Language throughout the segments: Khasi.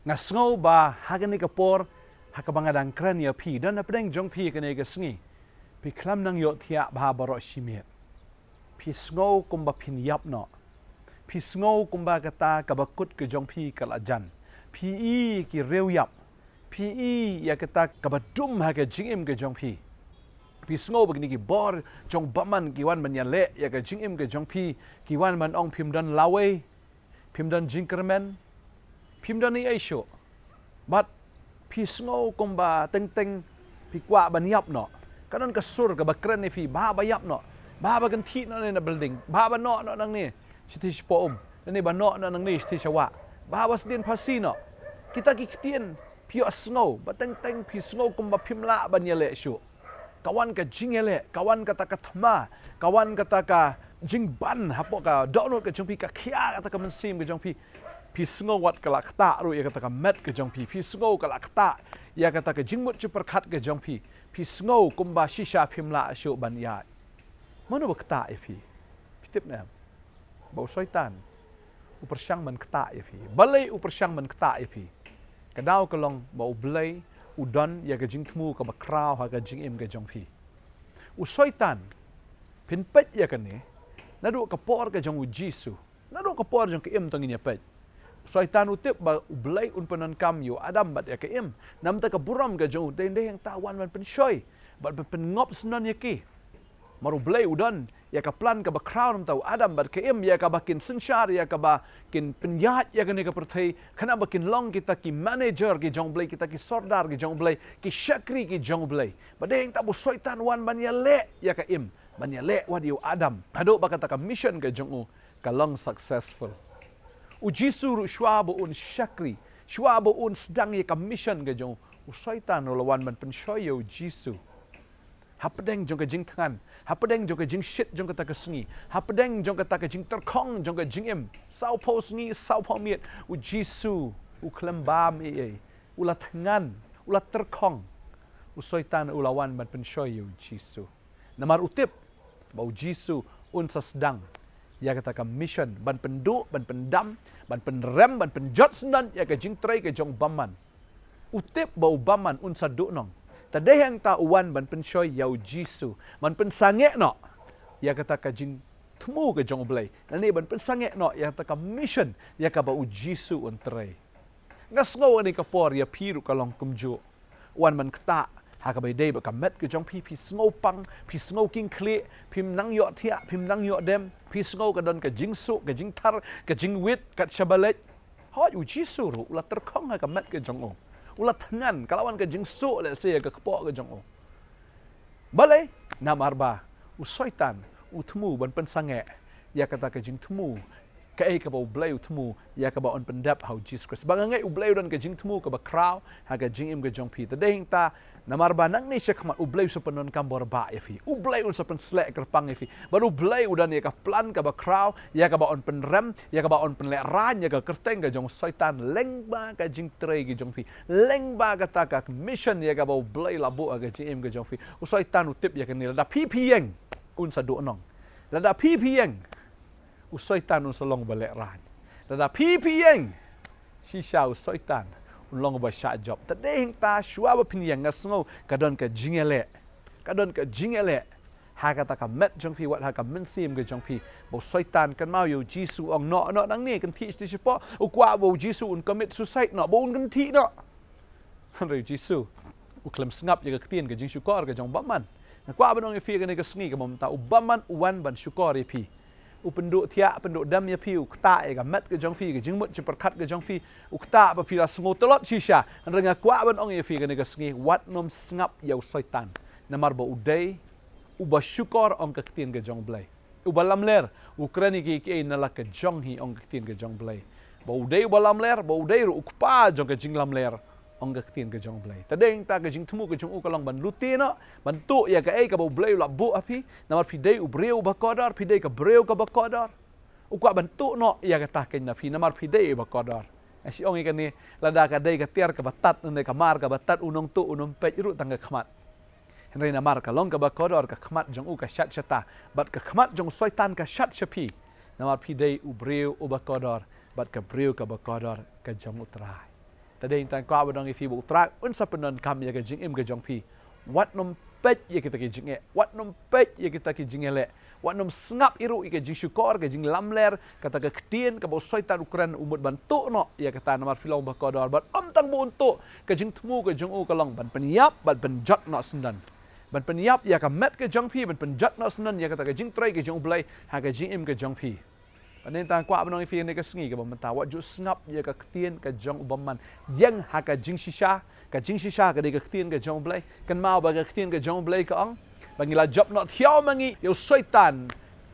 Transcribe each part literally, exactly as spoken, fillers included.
Nga sngew ba ha kane ka por, ha kaba nga dang kren ïa phi, don hapdeng jong phi kane ka sngi, phi khlem nang ïohthiah bha baroh shi miet. Phi sngew kumba phin ïap noh. Phi sngew kumba kata kaba kut ka jong phi ka la jan. Phi i ki riew ïap. Phi i ïa kata kaba dum ha ka jingim ka jong phi. Phi sngew ba kine ki bor jong bymman ki wan ban ïaleh ïa ka jingim ka jong phi, ki wan ban ong phim don lawei, phim don jingkyrmen, phim don ei ei shuh. Bad phi sngew kumba teng teng phi kwah ban ïap noh. Ka don ka sur kaba kren ïa phi, bha ba ïap noh, bha ba kynthih noh na building, bha ba noh noh nangne shathie shapoh um, nangne ba noh noh nangne shathie shawah, bha ba sdien phasi noh. Kita ki ktien phi ïohsngew, ba teng teng phi sngew kumba phim lah ban ïaleh shuh. Ka wan ka jingïaleh, ka wan kata ka thma, ka wan kata ka jingban hapoh ka dohnud ka jong phi, ka khia kata ka mynsiem ka jong phi. Phi sngew wat ka la ktah ruh ïa kata ka met ka jong phi. Phi sngew ka la ktah ïa kata ka jingmut jingpyrkhat ka jong phi. Phi sngew kumba shisha phim lah shuh ban ïaid. Mano ba ktah ïa phi? Phi tip ne em? Ba u Soitan u pyrshang ban ktah ïa phi. Balei u pyrshang ban ktah ïa phi? Ka daw ka long ba U Blei u don ïa ka jingthmu kaba khraw ha ka jingim ka jong phi. U Soitan, phin peit ïa kane, naduh ka por ka jong U Jisu, naduh ka por jong ka Im to ngin ïa peit. U Soitan u tip ba U Blei un pyndonkam ïa u Adam bad ïa ka Im. Namar ka burom ka jong u, dei dei hangta wan ban pynshoi bad ban pynngop syndon ïa ki. Namar U Blei u don ïa ka plan kaba khraw namar u Adam bad ka Im, ïa kaba kin synshar, ïa kaba kin pynïaid ïa kane ka pyrthei, khnang ba kin long kita ki manager ki jong U Blei, kita ki sordar ki jong U Blei, ki shakri ki jong U Blei. Bad dei hangta ba u Soitan wan ban ïaleh ïa ka Im, ban ïaleh wat ïa u Adam, haduh ba kata ka mission ka jong u ka long successful. U Jisu ruh shuwa ba un shakri, shuwa ba un sdang ïa ka mission ka jong u, u Soitan ruh la wan ban pynshoi ïa U Jisu. Hapdeng jong ka jingthngan, hapdeng jong ka jingshit jong kata ka sngi, hapdeng jong kata ka jingtyrkhong jong ka jingim, sawphew sngi sawphew miet, U Jisu u khlem bam ei ei, u la thngan, u la tyrkhong. U Soitan u la wan ban pynshoi ïa U Jisu. Namar u tip ba U Jisu un sa sdang ïa kata ka mission ban pynduh, ban pyndam, ban pynrem, ban pynjot syndon ïa ka jingtrei ka jong u bymman. U tip ba u bymman un sa duhnong. Te dei hangta u wan ban pynshoi ïa U Jisu, ban pynsangeh noh ïa kata ka jingthmu ka jong U Blei, lane ban pynsangeh noh ïa kata ka mission ïa kaba U Jisu un trei. Nga sngew ha kane ka por ïa phi ruh ka long kumjuh. Wan ban ktah ha kaba ïadei bad ka met ka jong phi, phi sngew pang, phi sngew kheiñ khlieh, phim nang ïohthiah, phim nang ïoh dem, phi sngew ka don ka jingsuh, ka jingthar, ka jingwit kat shaba leit. Hooid, U Jisu ruh u la tyrkhong ha ka met ka jong u. U la thngan, ka la wan ka jingsuh lehse ïa ka kpoh ka jong u. Balei? Namar ba u Soitan u thmu ban pynsangeh ïa kata ka jingthmu, kaei kaba U Blei u thmu ïa kaba un pyndep ha U Jisu Khrist. Ba nga ngeit U Blei u don ka jingthmu kaba khraw ha ka jingim ka jong phi. Te dei hangta, namar ba nangne sha khmat U Blei u sa pyndonkam bor bah ïa phi. U Blei un sa pynsleh kyrpang ïa phi. Bad U Blei u don ïa ka plan kaba khraw ïa kaba un pynrem, ïa kaba un pynlehraiñ ïa ka kyrteng ka jong u Soitan lyngba ka jingtrei ka jong phi, lyngba kata ka mission ïa kaba U Blei la buh ha ka jingim ka jong phi. U Soitan u tip ïa kane, lada phi phi ïeng, un sa duhnong. Lada phi phi ïeng, u Soitan un sa long ba lehraiñ. Lada phi phi ïeng, shisha u Soitan un long ba shah jop. Te dei hangta shuwa ba phin ïeng, nga sngew ka don ka jingïaleh, ka don ka jingïaleh ha kata ka met jong phi, wat ha ka mynsiem ka jong phi. Ba u Soitan kynmaw ïa U Jisu, ong, "Noh, noh nangne, kynthih shathie shapoh." U kwah ba U Jisu un commit suicide noh, ba un kynthih noh. Hynrei U Jisu u khlem sngap ïa ka ktien ka jingshukor ka jong u bymman. Nga kwah ban ong ïa phi kane ka sngi, kaba mynta u bymman u wan ban shukor ïa phi. U pynduh thiah, pynduh dem ïa phi, u ktah ïa ka met ka jong phi, ka jingmut jingpyrkhat ka jong phi, u ktah ba phi la sngew tlot shisha. Hynrei nga kwah ban ong ïa phi kane ka sngi, wat nym sngap ïa u Soitan. Namar ba u dei uba shukor, ong ka ktien ka jong U Blei. Uba lamler, u kren ïa kiei kiei na la ka jong hi, ong ka ktien ka jong U Blei. Ba u dei uba lamler, ba u dei ruh u kpa jong ka jinglamler, ong ka ktien ka jong U Blei. Te dei hangta ka jingthmu ka jong u ka long ban lute noh, ban tuh ïa kaei kaba U Blei u la buh ha phi. Namar phi dei u briew uba kordor, phi dei ka briew kaba kordor. U kwah ban tuh noh ïa kata keiñ na phi, namar phi dei uba kordor. Nga shu ong ïa kane, lada ka dei ka tiar kaba tad, lane ka mar kaba tad, u nongtuh un ym peit ruh tang ka khmat. Hynrei namar ka long kaba kordor, ka khmat jong u ka shad shata, bad ka khmat jong u Soitan ka shad sha phi. Namar phi dei u briew uba kordor, bad ka briew kaba kordor ka jong U Trai. Te dei tang kwah ban ong ïa phi ba U Trai un sa pyndonkam ïa ka jingim ka jong phi. Wat nym peit ïa kita ki jingeh, wat nym peit ïa kita ki jingeh leh, wat nym sngap ïa ruh ïa ka jingshukor, ka jinglamler, kata ka ktien kaba u Soitan u kren u mut ban tuh noh ïa kata, namar phi long ba kordor. Bad ym tang ba un tuh, ka jingthmu ka jong u ka long ban pynïap bad pynjot noh syndon. Ban pynïap ïa ka met ka jong phi, ban pynjot noh syndon ïa kata ka jingtrei ka jong U Blei ha ka jingim ka jong phi. Bad nangta kwah ban ong ïa phi ha kane ka sngi kaba mynta, wat ju sngap ïa ka ktien ka jong u bymman. Ïeng ha ka jingshisha, ka jingshisha ka dei ka ktien ka jong U Blei. Kynmaw ba ka ktien ka jong U Blei ka ong ba ngi la jop noh thiaw ma ngi ïa u Soitan.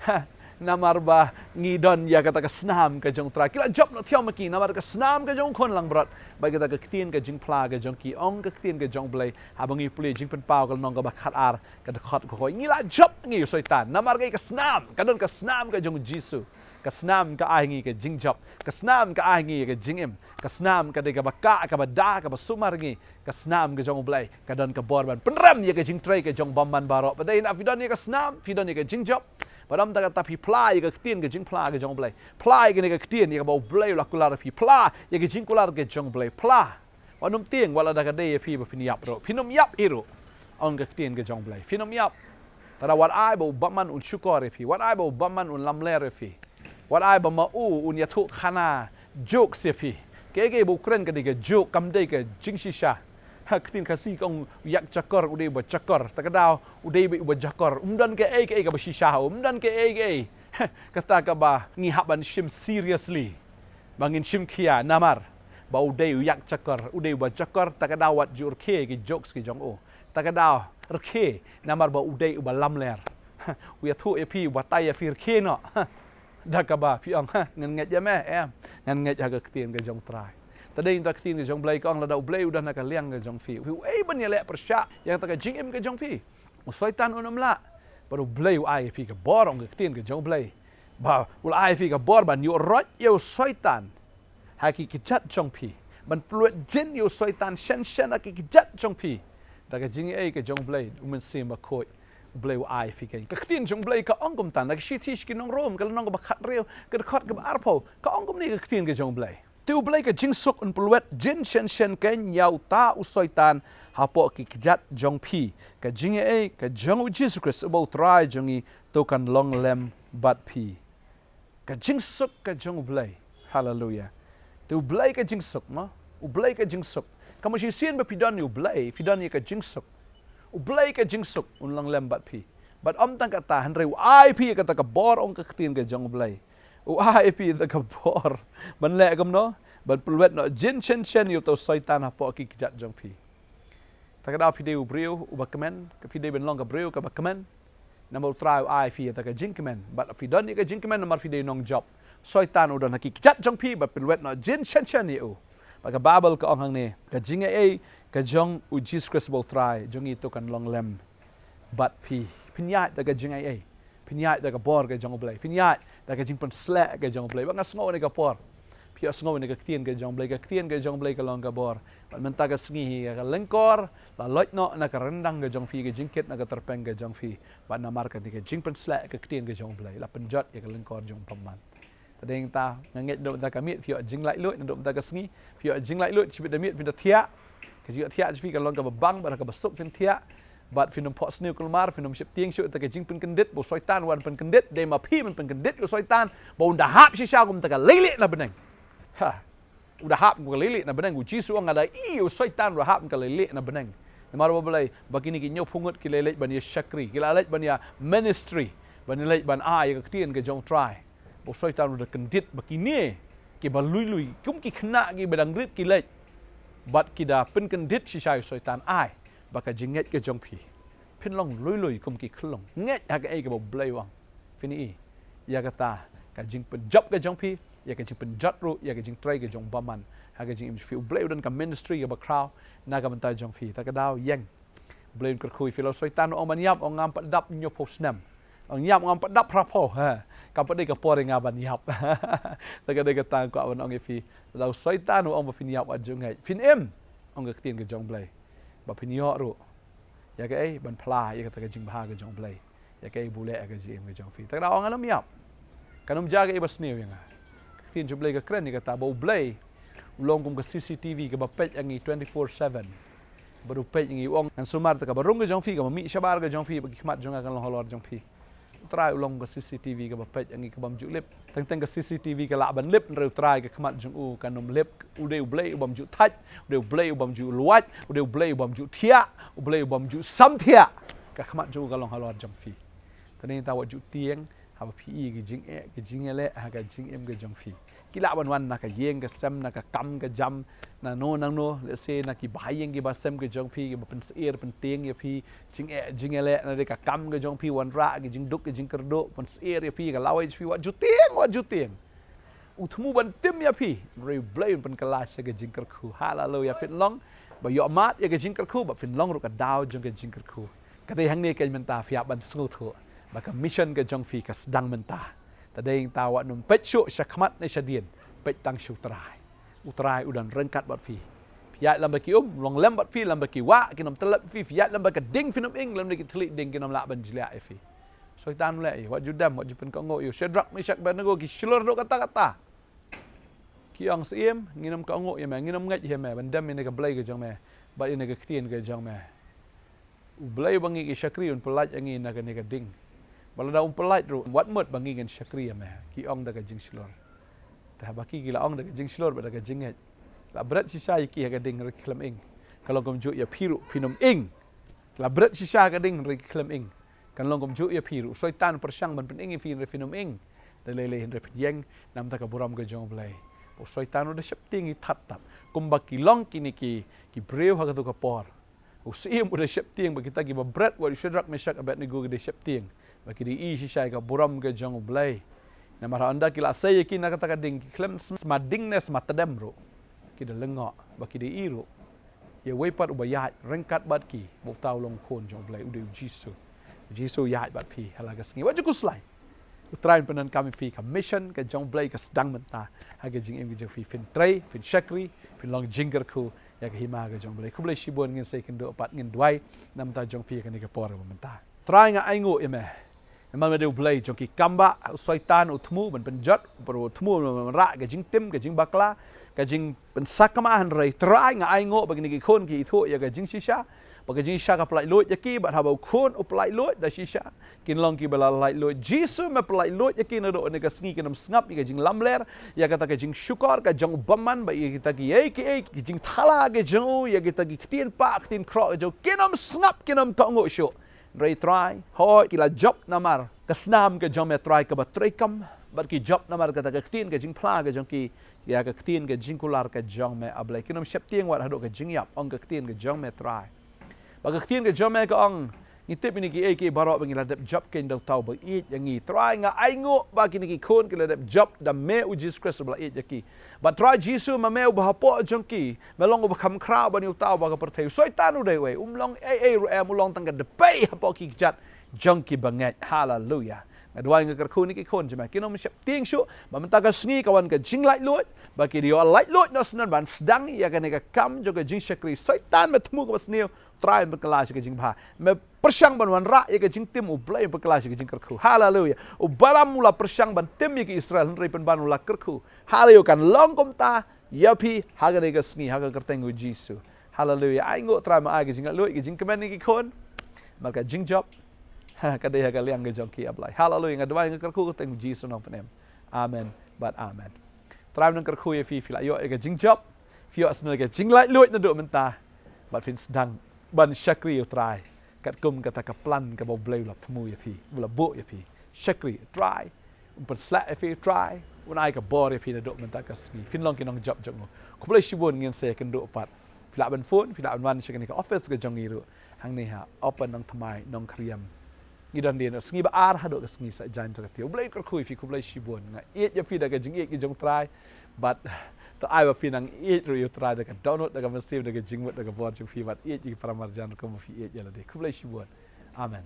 Ha, namar ba ngi don ïa kata ka snam ka jong U Trai. Ki la jop noh thiaw ma ki namar ka snam ka jong u khun langbrot. Bad kata ka ktien ka jingphla ka jong ki, ong ka ktien ka jong U Blei, haba ngi pule Jingpynpaw ka lynnong kaba khatar, ka dkhot kaba khathynriew, ngi la jop ngi ïa u Soitan namar ka snam, ka don ka snam ka jong U Jisu. Ka snam ka ai ngi ka jingjop, ka snam ka ai ngi ka jingim, ka snam ka dei kaba kah, kaba da, kaba sumar ngi. Ka snam ka jong U Blei ka don ka bor ban pynrem ïa ka jingtrei ka jong u bymman baroh. Bad dei na phi don ïa ka snam, phi don ïa ka jingjop, bad ym tang kata, phi phla ïa ka ktien ka jingphla ka jong U Blei. Phla ïa kane ka ktien ïa kaba U Blei u la kular ïa phi. Phla ïa ka jingkular ka jong U Blei. Phla. Wat nym tieng wat la da ka dei ïa phi ba phin ïap ruh, phin ym ïap hi ruh, ong ka ktien ka jong U Blei. Phin ym ïap. Te da wat ai ba u bymman un shukor ïa phi, wat ai ba u bymman un lamler ïa phi, wat ai ba ma u un ïathuh khana jokes ïa phi. Kaei kaei ba u kren ka dei ka joke, kam dei ka jingshisha. Ha, ka ktien Khasi ka ong u ïakjakor u dei uba jakor. Te ka daw u dei uba jakor, um don kaei kaei kaba shisha, um don kaei kaei kata kaba ngi hap ban shim seriously, ba ngin shim khia, namar ba u dei u ïakjakor, u dei uba jakor. Te ka daw wat ju rkhie ki jokes ki jong u. Te ka daw rkhie namar ba u dei uba lamler. U ïathuh ïa phi, u batai ïa phi, rkhie noh. Da kaba phi ong, ha, ngan ngeit ïa me, em, ngan ngeit ha ka ktien ka jong U Trai. Te dei kata ka ktien ka jong U Blei ka ong, lada U Blei u don ha ka liang ka jong phi, uei ban ïaleh pyrshah ïa kata ka jingim ka jong phi? U Soitan un ym lah. Bad U Blei u ai ïa phi ka bor, ong ka ktien ka jong U Blei, ba u la ai ïa phi ka bor ban ïuh roit ïa u Soitan ha ki kjat jong phi, ban pynlwet jin ïa u Soitan shen shen ha ki kjat jong phi. Da ka jingaiei ka jong U Blei U Mynsiem Bakhuid, U Blei u ai ïa phi. Ka ktien jong U Blei ka ong kumta, na ka shithi sha ki nong Rom, ka lynnong kaba khathynriew, ka dkhot kaba arphew, ka ong kumne ka ktien ka jong U Blei: Te U Blei ka jingsuk un pynlwet jin shen shen keiñ ïa uta u Soitan hapoh ki kjat jong phi. Ka jingaiei ka jong U Jisu Khrist uba U Trai jong ngi, to kan long lem bad phi. Ka jingsuk ka jong U Blei. Haleluia. Te U Blei ka jingsuk, mo? U Blei ka jingsuk. Ka mut shisien ba phi don ïa U Blei, phi don ïa ka jingsuk. U Blei ka jingsuk un long lem bad phi. Bad ym tang kata, hynrei u ai ïa phi kata ka bor, ong ka ktien ka jong U Blei. U ai ïa phi kata ka bor ban leh kumno? Ban pynlwet noh jin shen shen ïa uta u Soitan hapoh ki kjat jong phi. Te ka daw phi dei u briew uba kmen, ka phi dei ban long ka briew kaba kmen. Namar U Trai u ai ïa phi kata ka jingkmen. Bad phi don ïa ka jingkmen namar phi dei nongjop. Soitan u don ha ki kjat jong phi, bad pynlwet noh jin shen shen ïa u. Bad ka Baibl ka ong hangne, ka jingaiei ka jong U Jisu Khrist uba U Trai jong ngi, to kan long lem bad phi. Phin ïaid da ka jingaiei, phin ïaid da ka bor ka jong U Blei, phin ïaid da ka jingpynsleh ka jong U Blei. Bad nga sngew ha kane ka por phi ïohsngew ïa ka ktien ka jong U Blei. Ka ktien ka jong U Blei ka long ka bor. Bad mynta ka sngi hi, ka lyngkor la loit noh na ka ryndang ka jong phi, ka jingkit na ka tyrpeng ka jong phi. Bad namar kane ka jingpynsleh ka ktien ka jong U Blei, la pynjot ïa ka lyngkor jong u bymman. Te dei nangta, nga ngeit naduh mynta ka miet phi ïoh jinglaitluid, naduh mynta ka sngi phi ïoh jinglaitluid, shibit da miet phin da thiah. Ka jingïohthiah jong phi kan long kaba bang bad kaba suk phin thiah. Bad phin ym phohsniew kulmar, phin ym sheptieng shuh ïa ka jingpynkyndit ba u Soitan u wan pynkyndit. Dei ma phi ban pynkyndit ïa u Soitan ba un da hap shisha kum kata ka leilieh na bneng. Ha. U da hap kum ka leilieh na bneng. U Jisu u ong, nga da ïohi ïa u Soitan u da hap kum ka leilieh na bneng. Namar balei? Ba kine ki hynñiewphew ngut ki la leit ban ïa shakri, ki la leit ban ïa ministry, ban ïa leit ban ai ïa ka ktien ka jong U Trai. Ba u Soitan u da kyndit ba kine kiba lui lui, kum ki khynnah kiba dang rit ki leit. Bad ki da pynkyndit shisha ïa u Soitan. Ai ba ka jingngeit ka jong phi phin long lui lui kum ki khyllung. Ngeit ha kaei kaba U Blei u ong. Phin ïohi ïa kata ka jingpynjop ka jong phi, ïa ka jingpynjot ruh ïa ka jingtrei ka jong u bymman ha ka jingim jong phi. U Blei u don ka ministry kaba khraw na ka bynta jong phi. Te ka daw ïeng. U Blei un kyrkhu ïa phi. La u Soitan u ong ban ïap, ong ngam pat dap hynñiewphew snem. Ong ïap, ngam pat dap phraphew. Ha. Kam pat dei ka por ïa nga ban ïap. Te ka dei kata nga kwah ban ong ïa phi. La u Soitan u ong ba phin ïap, wat ju ngeit. Phin im, ong ka ktien ka jong U Blei, ba phin ïoh ruh ïa kaei? Ban phla ïa kata ka jingbha ka jong U Blei, ïa kaei ba u leh ha ka jingim ka jong phi. Te ka daw ong, ngan ym ïap. Kan ym jia kaei ba sniew ïa nga. Ka ktien jong U Blei ka kren ïa kata ba U Blei U long kum ka C C T V kaba peit ïa ngi twenty-four seven. Bad u peit ïa ngi, u ong, ngan sumar ïa kaba rung ka jong phi, kaba mih shabar ka jong phi, ba ki khmat jong nga kan long halor jong phi. U Trai u long ka C C T V kaba peit ïa ngi, kabym ju lip. Teng teng ka C C T V ka lah ban lip, hynrei u Trai ka khmat jong u kan ym lip. U dei U Blei u bym ju thait, u dei U Blei u bym ju luwait, u dei U Blei u bym ju thiah, U Blei u bym ju samthiah. Ka khmat jong u ka long halor jong phi. Te nangta wat ju tieng haba phi i ki jingeh ki jingïaleh ha ka jingim ka jong phi. Ki lah ban wan na ka ïing ka sem, na ka kam ka jam, na no na no, lehse na ki bahaïing ki bahasem ka jong phi, kiba pynsyier pyntieng ïa phi. Jingeh jingïaleh na dei ka kam ka jong phi, wanrah ki jingduk ki jingkyrduh, pynsyier ïa phi, ka lawei jong phi, wat ju tieng, wat ju tieng. U thmu ban tim ïa phi, hynrei U Blei un pynkylla sha ka jingkyrkhu. Haleluya. Phin long ba ïohmad ïa ka jingkyrkhu, ba phin long ruh ka daw jong ka jingkyrkhu. Ka dei hangne ka mynta phi hap ban sngewthuh ba ka mission ka jong phi ka sdang mynta. Te dei nangta wat nym peit shuh sha khmat ne sha dien, peit tang sha U Trai. U Trai u don ryngkat bad phi. Phi ïaid lem bad ki um, long lem bad phi lem bad ki wah, kin ym tyllep phi. Phi ïaid lem bad ka ding, phin ym ing, lem bad ki thylliej ding kin ym lah ban jliah ïa phi. Soitan u leh ïa i, wat ju dem, wat ju pynkohnguh ïa u. Shadrak, Meshak, Abednego ki shlur haduh katta katta. Ki ong, Syiem, ngin ym kohnguh ïa me, ngin ym ngeit ïa me ban dem ïa kane ka blei ka jong me bad ïa kane ka ktien ka jong me. U Blei uba ngi ki shakri un pyllait ïa ngi na kane ka ding. Bad lada um pyllait ruh, wat mut ba ngi ngin shakri ïa me, ki ong da ka jingshlur. Te haba ki, ki la ong da ka jingshlur bad da ka jingngeit, la bret shisha ïa ki ha ka ding, hynrei ki khlem ing. Ka long kumjuh ïa phi ruh, phin ym ing. La bret shisha ha ka ding, hynrei ki khlem ing. Kan long kumjuh ïa phi ruh. U Soitan u pyrshang ban pyning ïa phi, hynrei phin ym ing. Da lei lei hynrei phin ïeng namar ka burom ka jong U Blei. U Soitan u da sheptieng ïa i tad tad. Kumba ki long kine ki, ki briew ha kato ka por. U Syiem u da sheptieng, ba kita kiba bret wat u Shadrak, Meshak, Abednego ki da sheptieng ba ki da i shisha ïa ka burom ka jong U Blei. Namar haba ynda ki la sei ïa ki na kata ka ding, ki khlem sma ding ne sma tdem ruh, ki da lyngngoh ba ki da i ruh ïa uwei pat uba ïaid ryngkat bad ki, ba uta u long u Khun jong U Blei, u dei U Jisu. U Jisu u ïaid bad phi ha la ka sngi. Wat ju khuslai. U Trai un pyndonkam ïa phi. Ka mission ka jong U Blei ka sdang mynta ha ka jingim ka jong phi. Phin trei, phin shakri, phin long jingkyrkhu ïa ka hima ka jong U Blei. Khublei shibun. Ngin sa ïakynduh pat, ngin duwai namar jong phi ha kane ka por ba mynta. Trai, nga ainguh ïa me. Namar me dei U Blei jong ki kambah. U Soitan u thmu ban pynjot, u thmu ban rah ka jingtim, ka jingbakla, ka jingpynsakma, hynrei Trai, nga ainguh ba kine ki khun ki ithuh ïa ka jingshisha, ba ka jingshisha ka pyllait luid ïa ki, bad haba u Khun u pyllait luid, da shisha kin long kiba la lait luid. Jisu, me pyllait luid ïa ki naduh kane ka sngi, kin ym sngap ïa ka jinglamler, ïa kata ka jingshukor ka jong u bymman, bad ïa kita kiei kiei ki jingthala ka jong u, ïa kita ki ktien pah ktien khroh ka jong u, kin ym sngap, kin ym kohnguh shuh. Hynrei Trai, hooid, ki la jop namar ka snam ka jong me Trai kaba treikam, bad ki jop namar kata ka ktien ka jingphla ka jong ki, ïa ka ktien ka jingkular ka jong me, A Blei. Kin ym sheptieng wat haduh ka jingïap, ong ka ktien ka jong me Trai. Bad ka ktien ka jong me ka ong, ngi tip ïa kine kiei kiei baroh ba ngi la dep jop keiñ da uta uba ïeit ïa ngi. Trai, nga ainguh ba kine ki khun ki la dep jop da me U Jisu Khrist uba la ïeit ïa ki. Bad Trai Jisu, ma me uba hapoh jong ki, me long uba kham khraw ban ïa uta uba ha ka pyrthei. U Soitan u dei uei? Um long ei ei ruh em, u long tang ka dpei hapoh ki kjat jong ki bangeit. Haleluya. Nga duwai, nga kyrkhu ïa kine ki khun jong me, kin ym sheptieng shuh ba mynta ka sngi ka wan ka jinglait luid, ba ki dei ïa lait luid noh syndon ban sdang ïa kane ka kam jong ka jingshakri. Soitan, me thmu kaba sniew, Trai, me pynkylla sha ka jingbha. Me pyrshang ban wanrah ïa ka jingtim, U Blei, me pynkylla sha ka jingkyrkhu. Haleluya. U Balaam u la pyrshang ban tim ïa ki Israel, hynrei pynban u la kyrkhu. Haleluya. Kan long kumta ïa phi ha kane ka sngi, ha ka kyrteng U Jisu. Haleluya. Ainguh Trai, me ai ka jinglait luid, ka jingkmen ïa ki khun, namar ka jingjop, ha, ka dei ha ka liang ka jong ki, A Blei. Haleluya. Nga duwai, nga kyrkhu ha ka kyrteng U Jisu Nongpynim. Amen bad amen. Trai un kyrkhu ïa phi, phi la ïoh ïa ka jingjop, phi ïoh sniew ïa ka jinglait luid naduh mynta, bad phin sdang ban shakri ïa U Trai katkum kata ka plan kaba U Blei u la thmu ïa phi, u la buh ïa phi. Shakri, Trai un pynshlur ïa phi, Trai un ai ka bor ïa phi naduh mynta ka sngi. Phin long ki nongjop jong u. Khublei shibun. Ngin sa ïakynduh pat. Phi lah ban phone, phi lah ban wan sha kane ka office ka jong ngi ruh hangne ha Open Nongthymmai, Nongkriem. Ngi don dien, sngi ba ar haduh ka sngi Saitjaiñ to ka tiar. U Blei un kyrkhu ïa phi. Khublei shibun. Nga ïeit ïa phi da ka jingïeit ka jong U Trai. Bad to ai ba phin nang ïeit ruh ïa U Trai da ka dohnud, da ka mynsiem, da ka jingmut, da ka bor jong phi, bad ïeit ïa ki para marjan ruh kumba phi ïeit ïa lade. Khublei shibun. Amen.